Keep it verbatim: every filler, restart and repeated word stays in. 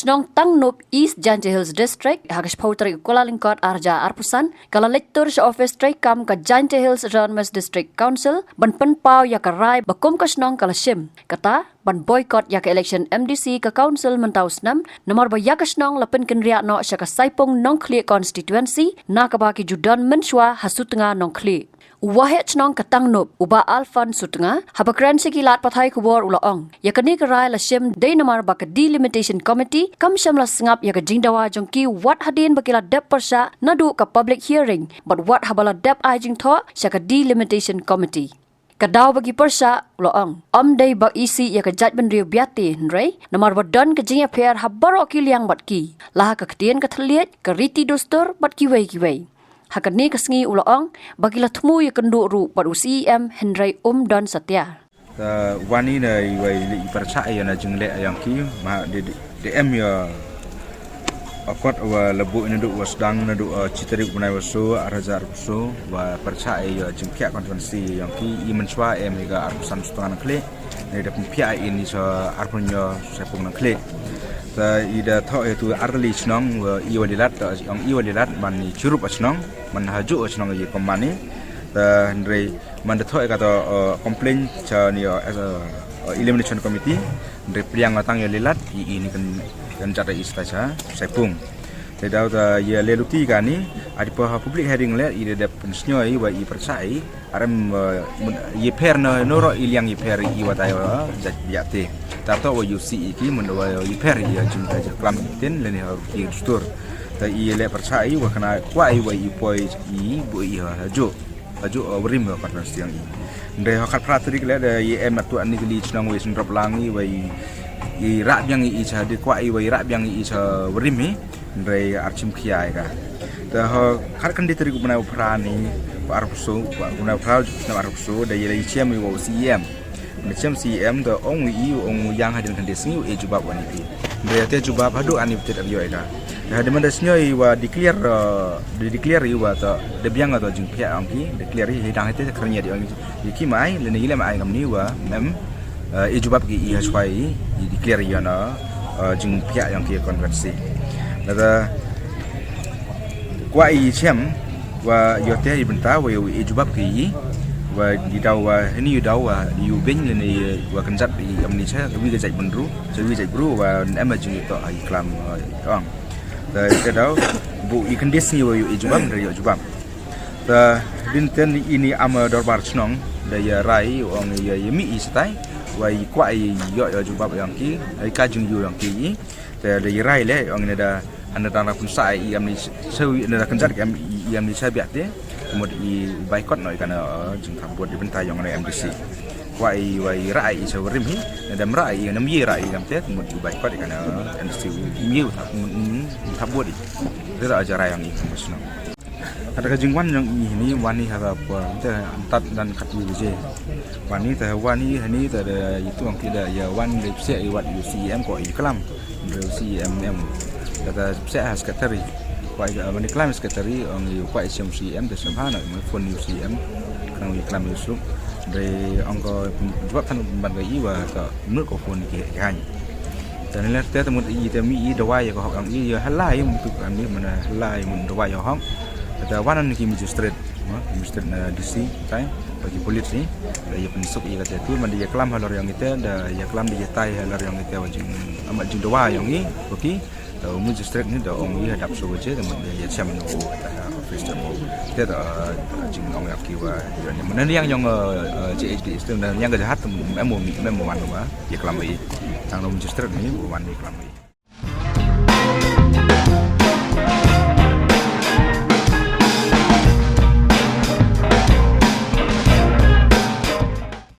Shnong Tangnup, East Jaintia Hills District, ha ka shiphew tarik u Kyllalyngkot ar hajar arphew san, ka la leit tur sha office treikam ka Jaintia Hills Autonomous District Council ban pynpaw ïa ka rai ba kum ka shnong ka la shim, kata ban boycott ïa ka election M D C ka council mynta u snem, namar ba ïa ka shnong la pynkynriah noh sha ka Saipung Nongkhlieh constituency, na kaba ki ju don mynshuwa ha Sutnga Nongkhlieh. U waheh shnong ka Tangnup, u Bah Alphonse Sutnga, haba kren sha ki lad pathai khubor u la ong, ïa kane ka rai la shim dei namar ba ka Delimitation Committee kam shym la sngap ïa ka jingdawa jong ki wat hadien ba ki la dep pyrshah naduh ka public hearing, bad wat haba la dep ai jingthoh sha ka Delimitation Committee. Ka daw ba ki pyrshah, u la ong, ym dei ba isih ïa ka jaitbynriew biang te, hynrei namar ba don ka jingïapher ha baroh ki liang bad ki, la ha ka ktien ka thylliej, ka riti dustur bad kiwei kiwei. Ha kane ka sngi u la ong ba ki la thmu ïakynduh ruh bad u C E M, hynrei um don satia. Te wan i na i wei i pyrshah ïa na jingleh ïong ki, ma de, de, de em ïa akot wa la buh naduh wa sdang naduh, eh, shi tarik u bnai wa soo, ar hajar arphew soo, wa pyrshah ïa jingkhiah constituency ïong ki, i mynshuwa em ïa ka arphew san Sutnga Nongkhlieh, ne da pynphiah i ni sha arphew hynñiew Saipung Nongkhlieh. Te i da thoh ïa tu artylli shnong, wa i wa lilat, te ong i wa lilat man i chirup a shnong, man hajuh a shnong i kum man i. Te hynrei man da thoh ïa kata, eh, complaint sha ni, eh, as a, eh, elimination committee, hynrei pdiang tang ïa lilat i, i ni kan, kan jat i sta sha Saipung. Te daw ta ïa le luti kani, adi pa ha public hearing le i da dep pynsngew i wa i pyrshah i, arem, eh, mun, i pher na noro i liang i pher i wa ta ïa, eh, jat ïa te. Ta to wa ïu si i ki mun wa i pher i, eh, jing ta jingklam tin le ni ha ruti dustur. Ta i le pyrshah i wa kana kwah i wa i poi i bu i ha hajuh. Hajuh, eh, wrim wa conference tiang i. Hynrei ha khatphra tarik le da i em atu ani kali chnong wa i sendrop lang i wa i, i rah biang i cha de kwah i wa i rah biang i cha wrim i. Hynrei ar chim khia i ka. Da ha khatkhyndai tarik u bnai u phra ni, u arphew soo, u bnai u phra, u bnai u arphew soo, da i la i chem i wa u C E M. Mynta chem C E M da ong wi i, ong wi ïang hadien khyndai sngi u e jubab wa ni pi. Mynta ïa te jubab haduh ani btit ar ïoh i ka. Da hadien mynta sngew i wa declare, eh, da declare i wa ta, da biang ta jingphiah ong ki, declare i, hi dang hi te kren ïa di ong i ki mai, lane i lem ai kam ni wa, em, eh, e jubab ki i ha shwa i, i declare i ïa na, eh, jingphiah ong ki convention. Da da, kwah i chem, wa ïoh te i bynta, wa ïoh i jubab ki i, wa di daw wa, hini daw wa, ïoh beng lane wa kynjat i amni cha, wi ka jait bynru, cha wi jait bru, wa em a jing i to i klam, eh, ong. Da ka daw, bu i kyndit sngi wa ïoh i jubab, da ïoh jubab. Da din ten ini ama dorbar chnong, da ïa rai, ong ïa, ïa mi i satai, wa i kwah i ïoh ïoh jubab ïong ki, i ka jing ïoh ïong ki i, da da ïa rai le, ong ina da, Hynda dang pynshai i amni sawi, hynda kynjat i amni sawi biak te. Mut i boycott noh i kana, eh, jingthap vote di bynta ïong na M D C. Kwah i wa i rah i sawi rim hi, hynda mrah i nam i rah i kam te, mut i boycott i kana M D C, i thap, mm, thap vote i. Te da ajar ïong i kam shnong. Hada ka jingwan ïong i hini, wan i hada pwa, te antat dan kat i bije. Wan i te wan i hini te da i tuang ki da ïa wan le psiah i wat i C E M ko i klam. Hynrei u C E M em. Kata psiah ha secretary. Kwah i, eh, mane klam secretary, ong i kwah i shem C E M, te shem ha na, phone u C E M. Khnang i klam u suk. Hynrei ong ko jubab than ban ka i wa ka mut ko phone ki, ki hany. Te ne te mut i te mi i dawa ïa ka hok ong i ïa halai mut ka mi mana halai mut dawa ïa hok. Kata wan ki magistrate. Ma, Mister na D C, tai, bagi polis ni, da ïa pynsuk ïa kata tu, man da ïa klam halor ïong ite, da ïa klam da ïa tai halor ïong ite, wa jing, amat jing dawa ïong i, bagi, da u magistrate ni, da ong i hadap so baje, da man da ïa chem no, kata ha office da mo. Te da, ah, jing ong ïong ki wa, ïa ni, man da ïong ïong, ah, ah, J H D, da ïong ka jahat, mem mo mi, mem mo wan wa, ïa klam i. Tang no magistrate ni, wan ïa klam i.